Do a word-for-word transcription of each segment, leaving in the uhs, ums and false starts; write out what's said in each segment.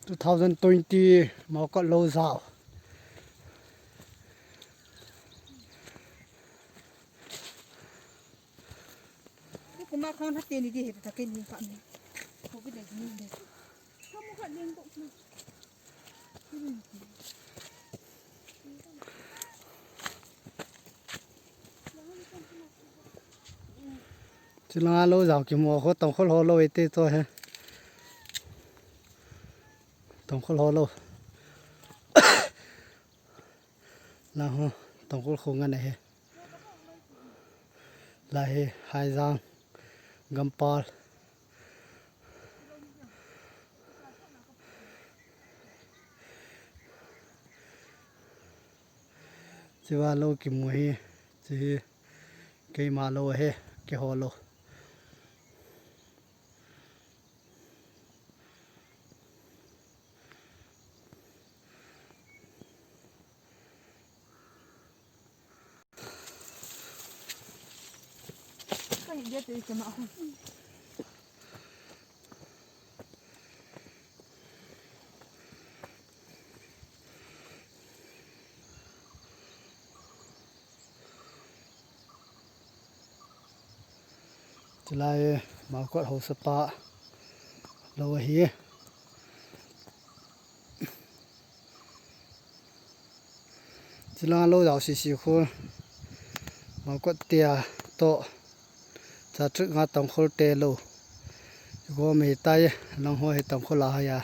Two thousand twenty Mawkot lou jao. Kuma khang hati ni di he ta ke ni ka ni. Ko ki de ni de. Ka mu ka leng ko. Chilanga lou jao kimu ho tongkhol ho lou ete to he. Tongkhol ho lou. Lang ho tongkhol ho ngan he. Lai hi Haijang gampal. Chiva lou kimu hi, chi hi keima lou ahi, keiho lou. Chulai Mawkot haosapa lou ahi. Chulanga lou jao sisi khu Mawkot tia to. Cha chuk nga tongkhol te lou. Go me tai lang ho he tongkhol a ha ya.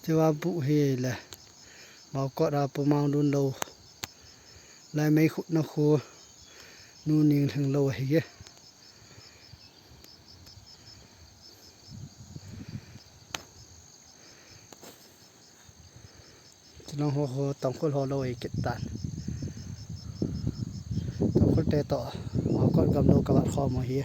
Chiva bu hi le. Mawkot a pu mang dun lou. Lai mei khut na khu nu ning lhing lou ahi e. Chulanga ho ho tongkhol ho lou ei kit tan. Tongkhol te to Mawkot gam lou ka vat khom u hi.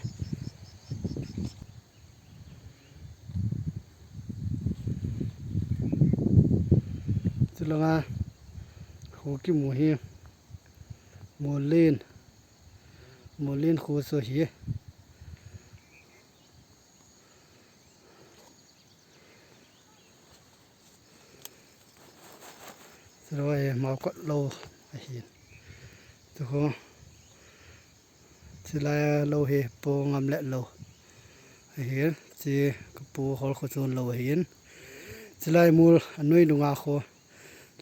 Chulanga ho kimu hi Molin. Molin khu so hi. Chulai Mawkot lou ahin. Tuho. Chulai lou hi pu ngam le lou ahin. Chi ka pu hol kho chun lou ahin. Chulai mul anoi nunga kho.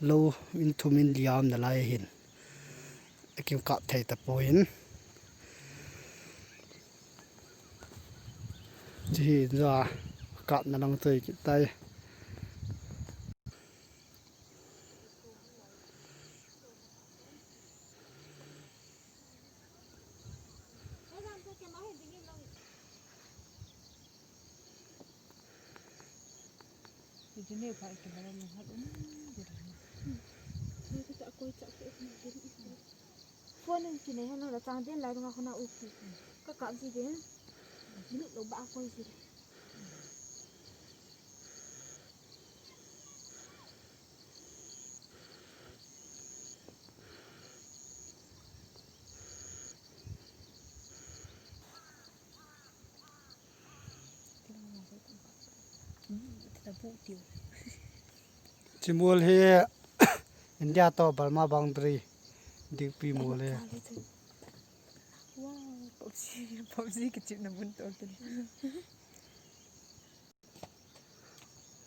Lou in thum in li a um nalai ahin. Akim kap thei tapoi. Chi hi ja kap na lang toi kit tai. Phone in chinei hana la chang den lai dunga khona u phi. Ka kap ji den. Jilu lo ba koi ji. Chimol hi India to Burma boundary dingpi mol hi. Wow, PUBG, PUBG kichimna mun to kini.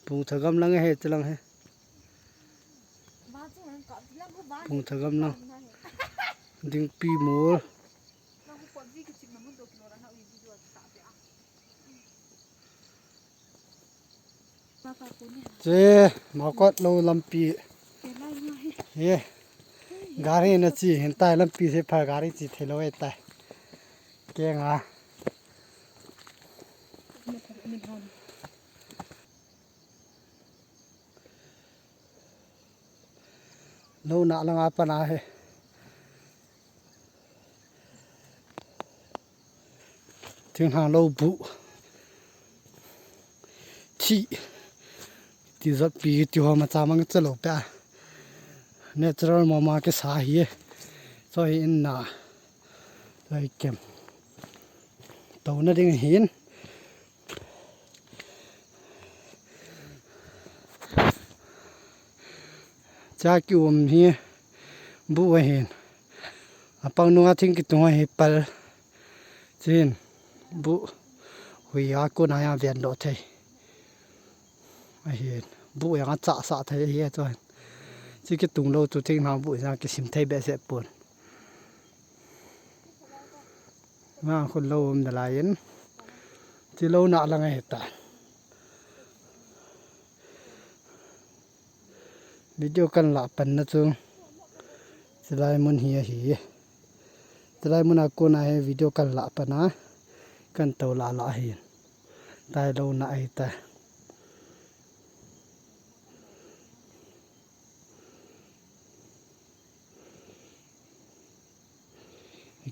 Pung thagam lang he, chilang he. Pung thagam lang. Dingpi mol. Che, Mawkot lou lampi. Ye. Gari na chi, hin tai lampi se pha gari chi thei lou e tai. Ke nga. Lou na langa pana he. Thinghang lou bu. Thi. Ti jat pi ti ho ma cha mang cha lou pa. Natural mama ke sa hi. Choi in na. Choi kem. Touna ding hin. Cha ki um hi. Bu ahin. Apang nunga thing kitung ahi pal. Chin. Bu. Hui a kun a ya vian do thei. Ahin. Bu yang a cha sa thei ahi a chuan. Chi kitung lo chu thing na bu yang kisim thei behseh pon. Nga khun lo um da lai in. Chi lo na lang ahi ta. Video kan la pan na chu. Chilai mun hi ahi. Chilai mun a kun a hi video kan la pan a. Kan to la la hi. Tai lo na ahi ta.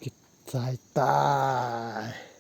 Kichai tai.